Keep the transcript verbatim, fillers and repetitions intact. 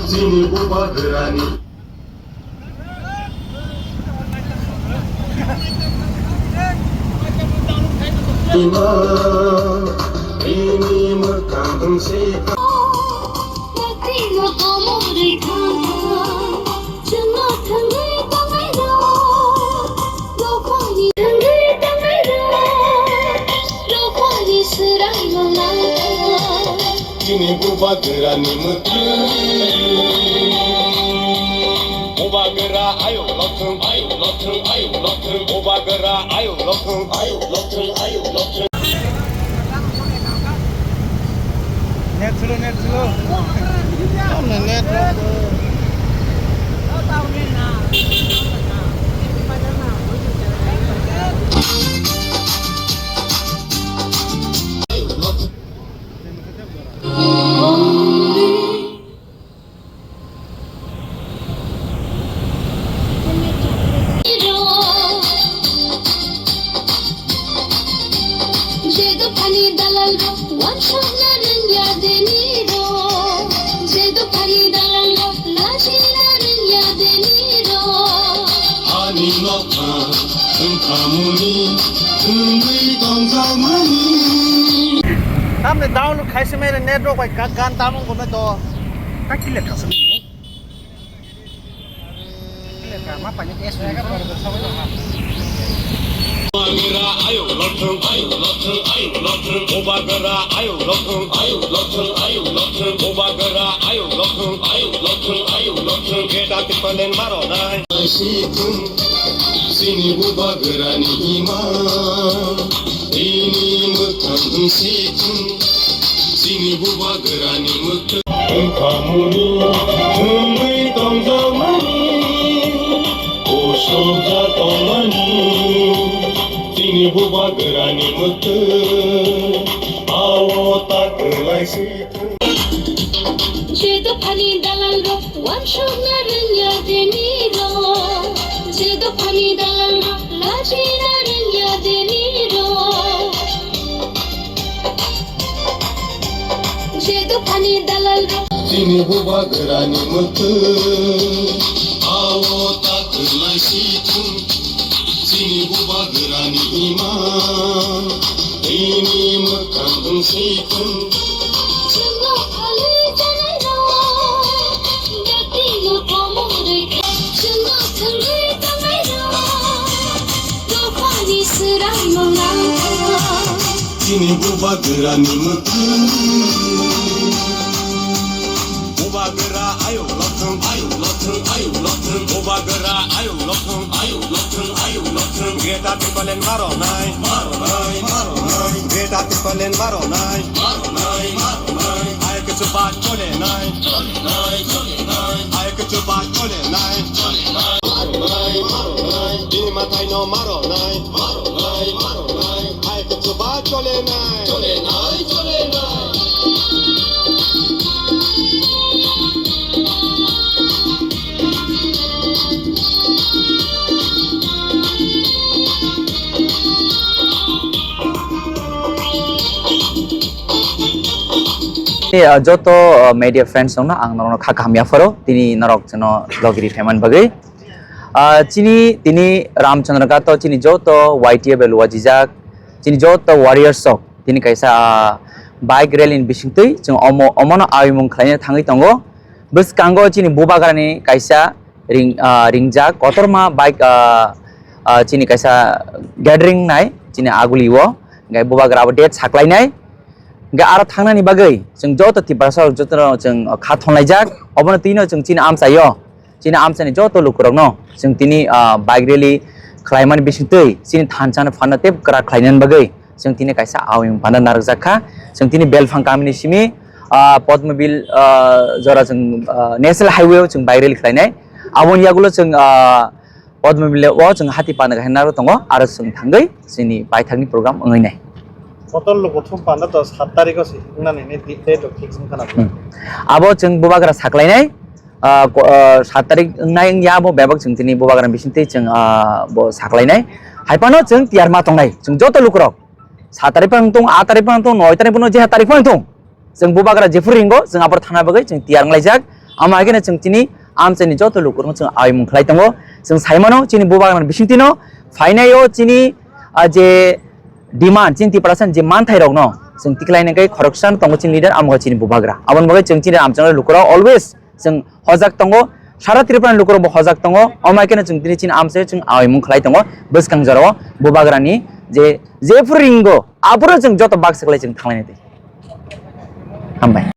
Chini bubagrani. Ima, ini mwkhang se. Chini bubagrani mwkhang. Bubagra ayuk lothung, ayuk lothung, ayuk lothung. Bubagra ayuk lothung, ayuk lothung, ayuk lothung. Net slow, net slow. Net slow. Je dophani dalal rok wansokna rwngya deni rok. Je dophani dalal rok lachina rwngya deni rok. Ani nokha wngkhamuni wngwi tongjakmani. Tamni download khaisa mai network bai gan tamung gome to. Kakile thasani. Bubagra ayuk lothung, ayuk lothung, ayuk lothung. Bubagra ayuk lothung, ayuk lothung, ayuk lothung. Bubagra ayuk lothung, ayuk lothung, ayuk lothung. Geta tipalen baronai. Situng, chini bubagrani ima. Ini mwkhang situng. Chini bubagrani mwkhang. Wngkhamuni wngwi tongjakmani, usukjak tongmani. Chini bubagrani mwkhang, awo ta kwlai si. Je dophani dalal rok wansokna rwngya deni rok. Je dophani dalal rok lachina rwngya deni rok. Je dophani dalal rok. Chini bubagrani mwkhang, awo ta kwlai si thung. Chini bubagrani ima, ini mwkhang wng si thung. Chwngno phalwi chanai rok, bwtwi no thomwi rwkha. Chwngno thwngwi tangnai rok, dophani swrang no nangkha. Chini bubagrani mwkhang. Bubagra ayuk lothung, ayuk lothung, ayuk lothung. Bubagra ayuk lothung, ayuk lothung, ayuk lothung. Geta tipalen baronai, baronai, baronai. Geta tipalen baronai, baronai, baronai. Ayuk chuba cholenai, cholenai, cholenai. Ayuk chuba cholenai, cholenai. Baronai, baronai. Chini mathai no maronai, maronai, maronai. Ayuk chuba cholenai, cholenai, cholenai. Tei, ah, joto, ah, media friends rokno ang norokno kha kaham yapharo, tini norok chwngno logiri phaimani bagwi. Ah, chini tini Ramchandra Ghat o chini joto Y T F bai luajijak, chini joto warriors rok tini kaisa, ah, bike rally ni bisingtwi chwng omo, omono aimung khlaina thangwi tongo. Bwskango chini Bubagrani kaisa ring, ah, ringjak kotorma bike, ah, ah, chini kaisa gathering nai chini aguli o, hingke Bubagra abo date saklainai. Hingke aro thangnani bagwi chwng joto Tiprasa rok jotono chwng kha thonlaijak, obono twino chwng chini amchaio. Chini amchaini joto lukurokno chwng tini, ah, bike rally khlaimani bisingtwi chini thansa no phanno tei kwrak khlainani bagwi chwng tini kaisa aimung panda narwkjak kha. Chwng tini Belphang kamini simi, ah, Padmabil, ah, jora chwng, ah, National Highway o chwng bike rally khlainai. Aboni yagulo chwng, ah, Padmabil o chwng hati panda khe narwk tongo, aro chwng thangwi chini paithakni program wngwi nai. Kotor lukuthum panda to sat tarikh o se wngnani ni di-, date rok fix wngkha na. Hmm. Abo chwng Bubagra saklainai, ah, ko-, ah, sat tarikh wngnai wngya abo bebak chwng tini Bubagra bisingtwi chwng, ah, bo saklainai. Hai phano chwng tiyar ma tongnai, chwng joto lukurok sat tarikh phano wngthung, aat tarikh phano wngthung, noi tarikh phano, je tarikh phano wngthung. Chwng bubagra jephuru ringo, chwng aphuru thana bagwi chwng tiyar wnglaijak. Amo hai kheno chwng chini amchaini joto lukurokno chwng aimung khlai tongo. Chwng sai mano chini bubagrani bisingtwino phainaio chini, ah, je demand, chini Tiprasa je manthairokno chwng tikhlai nangkhe khoroksa tongo chini leader, amo khe chini bubagra. Aboni bagwi chwng chini amchaini lukurok always chwng hojak tongo. Sara Tripura ni lukurok bo hojak tongo. Omo hai kheno chwng tini chini amchaio chwng aimung khlai tongo. Bwskang jorao bubagrani je, jephuru ringo, aphuru chwng joto baksa khlai chwng thanglainai twi. Hambai.